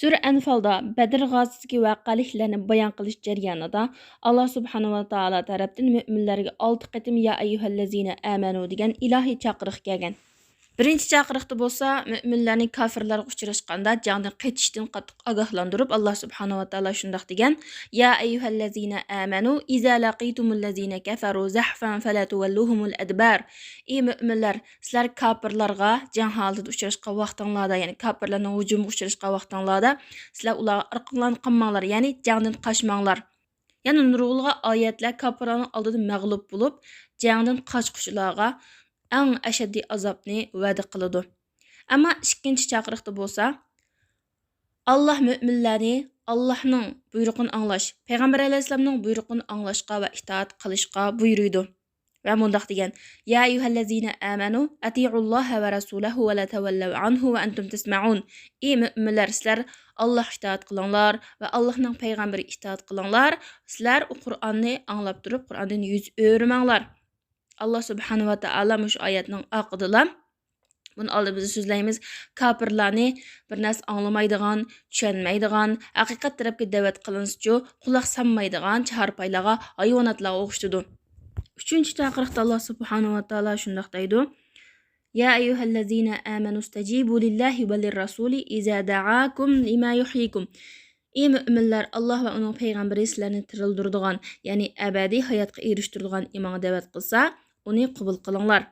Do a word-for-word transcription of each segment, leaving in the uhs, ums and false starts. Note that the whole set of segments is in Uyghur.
سۈرە ئەنفالدا بەدر غازىسىدىكى ۋەقەلىكلەرنى بايان قىلىش جەريانىدا، ئاللا سۇبھانەھۇ ۋە تائالا تەرەپتىن مۆمىنلەرگە ئالتە قېتىم يا ئەييۇھەللەزىنە ئامەنۇ دېگەن ئىلاھىي چاقىرىق كەلگەن. بىرىنچى چاقىرىقتا بولسا، مۆمىنلەرنى كاپىرلارغا ئۇچراشقاندا جەڭدىن قېچىشتىن قاتتىق ئاگاھلاندۇرۇپ، ئاللا سۇبھانەھۇ ۋە تائالا شۇنداق دېگەن: يا أيها الذين آمنوا إذا لقيتم الذين كفروا زحفا فلا تولوهم الأدبار. ئى مۆمىنلەر، سىلەر كاپىرلارغا جەڭ ھالىتىدە ئۇچراشقان ۋاقتىڭلاردا، يەنى كاپىرلارنىڭ ھۇجۇمىغا ئۇچراشقان ۋاقتىڭلاردا، سىلەر ئۇلارغا ئارقىڭلارنى قىلماڭلار، يەنى جەڭدىن قاچماڭلار. يەنە نۇرغۇنلىغان ئايەتلەر كاپىرلارنىڭ ئالدىدا مەغلۇپ بولۇپ، جەڭدىن قاچقۇچىلارغا ئەڭ ئەشەددىي ئازابنى ۋەدە قىلىدۇ. ئەمما ئىككىنچى چاقىرىقتا بولسا، ئاللا مۆمىنلەرنى ئاللانىڭ بۇيرۇقىنى ئاڭلاش، پەيغەمبەر ئەلەيھىسسالامنىڭ بۇيرۇقىنى ئاڭلاشقا ۋە ئىتائەت قىلىشقا بۇيرۇيدۇ. ۋە مۇنداق دېگەن: يا أيها الذين آمنوا أطيعوا الله ورسوله ولا تولوا عنه وأنتم تسمعون. ئى مۆمىنلەر، سىلەر ئاللاھقا ئىتائەت قىلىڭلار ۋە ئاللاھنىڭ پەيغەمبىرىگە ئىتائەت قىلىڭلار. سىلەر ئۇ قۇرئاننى ئاڭلاپ تۇرۇپ، قۇرئاندىن يۈز ئۆرۈمەڭلار. ئاللا سۇبھانەھۇ ۋە تائالا مۇشۇ ئايەتنىڭ ئاقىدىلا، بۇنى ئالدىمىزدا سۆزلەيمىز، كاپىرلارنى بىر نەرسە ئاڭلىمايدىغان، چۈشەنمەيدىغان، ھەقىقەت تەرەپكە دەۋەت قىلىنسىچۇ قۇلاق سالمايدىغان چاھارپايلارغا، ھايۋاناتلارغا ئوخشىتىدۇ. ئۈچىنچى چاقىرىقتا ئاللا سۇبھانەھۇ ۋە تائالا شۇنداق دەيدۇ: يا أيها الذين آمنوا استجيبوا لله وللرسول إذا دعاكم لما يحييكم. ئى مۆمىنلەر، ئاللا ۋە ئۇنىڭ پەيغەمبىرى سىلەرنى تىرىلدۈرىدىغان، يەنى ئەبەدىي ھاياتقا ئېرىشتۈرىدىغان ئىمانغا دەۋەت قىلسا، ئۇنى قوبۇل قىلىڭلار.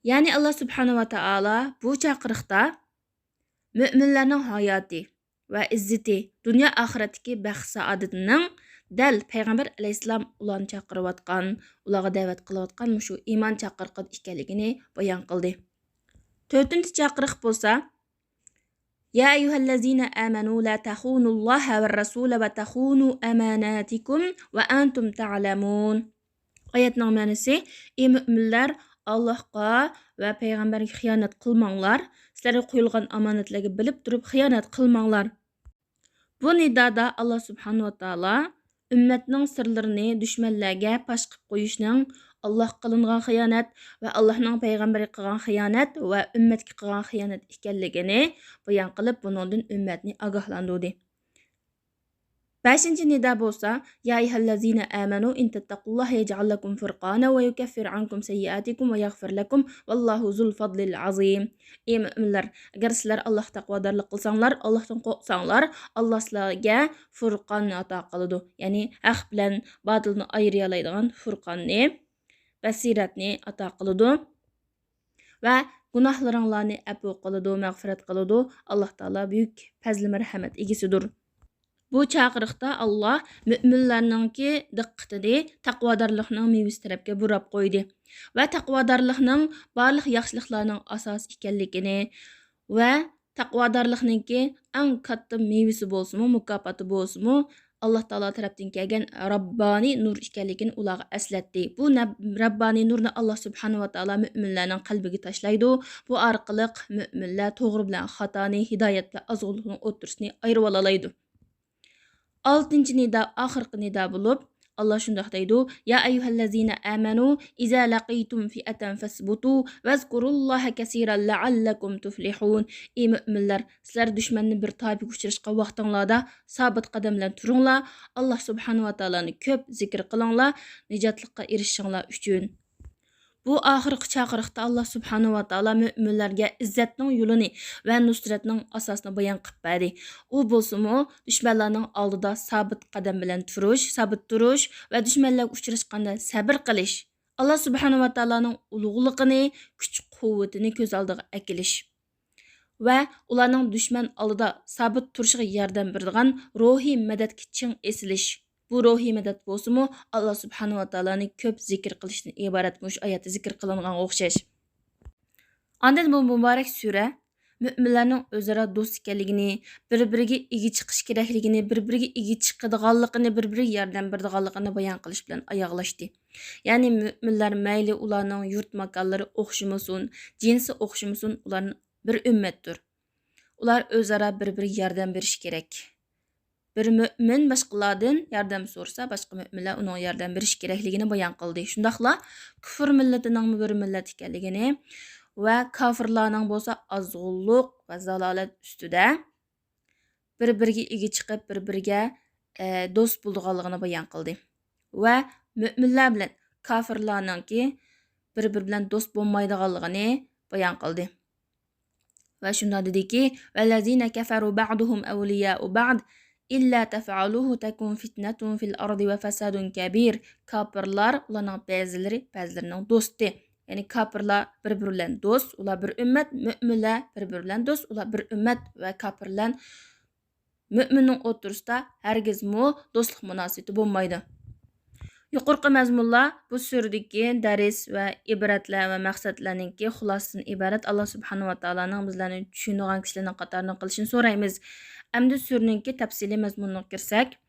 يەنى ئاللا سۇبھانەھۇ ۋە تائالا بۇ چاقىرىقتا مۆمىنلەرنىڭ ھاياتى ۋە ئىززىتى، دۇنيا ئاخىرەتتىكى بەخت سائادىتىنىڭ دەل پەيغەمبەر ئەلەيھىسسالام ئۇلارنى چاقىرىۋاتقان، ئۇلارغا دەۋەت قىلىۋاتقان مۇشۇ ئىمان چاقىرىقىدا ئىكەنلىكىنى بايان قىلدى. تۆتىنچى چاقىرىق بولسا، يا أيها الذين آمنوا لا تخونوا الله والرسول وتخونوا أماناتكم وأنتم تعلمون. ئايەتنىڭ مەنىسى: ئى مۆمىنلەر، ئاللاھقا ۋە پەيغەمبەرگە خىيانەت قىلماڭلار، سىلەرگە قويۇلغان ئامانەتلەرگە بىلىپ تۇرۇپ خىيانەت قىلماڭلار. بۇ نىدادا ئاللا سۇبھانەھۇ ۋە تائالا ئۈممەتنىڭ سىرلىرىنى دۈشمەنلەرگە پاش قىلىپ قويۇشنىڭ ئاللاھقا قىلىنغان خىيانەت ۋە ئاللاھنىڭ پەيغەمبىرىگە قىلغان خىيانەت ۋە ئۈممەتكە قىلغان خىيانەت ئىكەنلىكىنى بايان قىلىپ، بۇنىڭدىن ئۈممەتنى ئاگاھلاندۇردى. بەشىنچى نىدا بولسا: يا أيها الذين آمنوا إن تتقوا الله يجعل لكم فرقانا ويكفر عنكم سيئاتكم ويغفر لكم والله ذو الفضل العظيم. ئى مۆمىنلەر، ئەگەر سىلەر ئاللاھقا تەقۋادارلىق قىلساڭلار، ئاللاھتىن قورقساڭلار، ئاللا سىلەرگە فۇرقان ئاتا قىلىدۇ، يەنى ھەق بىلەن باتىلنى ئايرىيالايدىغان فۇرقاننى، بەسىرەتنى ئاتا قىلىدۇ. ۋە گۇناھلىرىڭلارنى ئەپۇ قىلىدۇ، مەغپىرەت قىلىدۇ. ئاللا تائالا بۈيۈك پەزلى مەرھەمەت ئىگىسىدۇر. بۇ چاقىرىقتا ئاللا مۆمىنلەرنىڭكى دىققىتىنى تەقۋادارلىقنىڭ مېۋىسى تەرەپكە بۇراپ قويدى ۋە تەقۋادارلىقنىڭ بارلىق ياخشىلىقلارنىڭ ئاساسى ئىكەنلىكىنى ۋە تەقۋادارلىقنىڭكى ئەڭ كاتتا مېۋىسى بولسىمۇ، مۇكاپاتى بولسىمۇ، ئاللا تائالا تەرەپتىن كەلگەن رەببانىي نۇر ئىكەنلىكىنى ئۇلارغا ئەسلەتتى. بۇ نەب-، رەببانىي نۇرنى ئاللا سۇبھانەھۇ ۋە تائالا مۆمىنلەرنىڭ قەلبىگە تاشلايدۇ. بۇ ئارقىلىق مۆمىنلەر توغرا بىلەن خاتانى، ھىدايەت بىلەن ئازغۇنلۇقنىڭ ئوتتۇرىسىنى ئايرىۋالالايدۇ. ئالتىنچى نىدا، ئاخىرقى نىدا بولۇپ، ئاللا شۇنداق دەيدۇ: يا أيها الذين آمنوا إذا لقيتم فئة فاثبتوا واذكروا الله كثيرا لعلكم تفلحون. ئى مۆمىنلەر، سىلەر دۈشمەننى بىر تائىپىگە ئۇچراشقان ۋاقتىڭلاردا سابىت قەدەم بىلەن تۇرۇڭلار، ئاللا سۇبھانەھۇ ۋە تائالانى كۆپ زىكىر قىلىڭلار، نىجاتلىققا ئېرىشىشىڭلار ئۈچۈن. بۇ ئاخىرقى چاقىرىقتا ئاللا سۇبھانەھۇ ۋە تائالا مۆمىنلەرگە ئىززەتنىڭ يولىنى ۋە نۇسرەتنىڭ ئاساسىنى بايان قىلىپ بەردى. ئۇ بولسىمۇ دۈشمەنلەرنىڭ ئالدىدا سابىت قەدەم بىلەن تۇرۇش، سابىت تۇرۇش ۋە دۈشمەنلەرگە ئۇچراشقاندا سەبىر قىلىش، ئاللا سۇبھانەھۇ ۋە تائالانىڭ ئۇلۇغلۇقىنى، كۈچ قۇۋۋىتىنى كۆز ئالدىغا ئەكېلىش ۋە ئۇلارنىڭ دۈشمەن ئالدىدا سابىت تۇرۇشىغا ياردەم بېرىدىغان روھىي مەدەتكە چىڭ ئېسىلىش. بۇ روھىي مەدەت بولسىمۇ، ئاللا سۇبھانەھۇ ۋە تائالانى كۆپ زىكىر قىلىشتىن ئىبارەت، مۇشۇ ئايەتتە زىكىر قىلىنغانغا ئوخشاش. ئاندىن بۇ مۇبارەك سۈرە مۆمىنلەرنىڭ ئۆزئارا دوست ئىكەنلىكىنى، بىر-بىرىگە ئىگە چىقىش كېرەكلىكىنى، بىر-بىرىگە ئىگە چىقىدىغانلىقىنى، بىر-بىرىگە ياردەم بېرىدىغانلىقىنى بايان قىلىش بىلەن ئاياغلاشتى. يەنى مۆمىنلەر مەيلى ئۇلارنىڭ يۇرت ماكانلىرى ئوخشىمىسۇن، جىنسى ئوخشىمىسۇن، ئۇلار بىر ئۈممەتتۇر. ئۇلار ئۆزئارا بىر-بىرىگە ياردەم بېرىشى كېرەك. بىر مۆمىن باشقىلاردىن ياردەم سورىسا، باشقا مۆمىنلەر ئۇنىڭغا ياردەم بېرىشى كېرەكلىكىنى بايان قىلدى. شۇنداقلا كۇفر مىللىتىنىڭمۇ بىر مىللەت ئىكەنلىكىنى ۋە كافىرلارنىڭ بولسا ئازغۇنلۇق ۋە زالالەت ئۈستىدە بىر-بىرىگە ئىگە چىقىپ، بىر-بىرىگە، ئە، دوست بولىدىغانلىقىنى بايان قىلدى. ۋە مۆمىنلەر بىلەن كاپىرلارنىڭكى بىر-بىرى بىلەن دوست بولمايدىغانلىقىنى بايان قىلدى. ۋە شۇنداق دېدىكى، والذين كفروا بعضهم أولياء بعض إلا تفعلوه تكن فتنة في الأرض وفساد كبير. كاپىرلار، ئۇلارنىڭ بەزىلىرى بەزىلىرىنىڭ دوستى. يەنى كاپىرلار بىر-بىرى بىلەن دوست، ئۇلار بىر ئۈممەت، مۆمىنلەر بىر-بىرى بىلەن دوست، ئۇلار بىر ئۈممەت ۋە كاپىر بىلەن مۆمىننىڭ ئوتتۇرىسىدا ھەرگىزمۇ دوستلۇق مۇناسىۋىتى بولمايدۇ. يۇقىرىقى مەزمۇنلار بۇ سۈرىدىكى دەرس ۋە ئىبرەتلەر ۋە مەقسەتلەرنىڭكى خۇلاسىسىدىن ئىبارەت. ئاللا سۇبھانەھۇ ۋە تائالانىڭ بىزلەرنى چۈشىنىدىغان كىشىلەرنىڭ قاتارىدىن قىلىشىنى سورايمىز. ئەمدى سۈرىنىڭكى تەپسىلىي مەزمۇنىغا كىرسەك،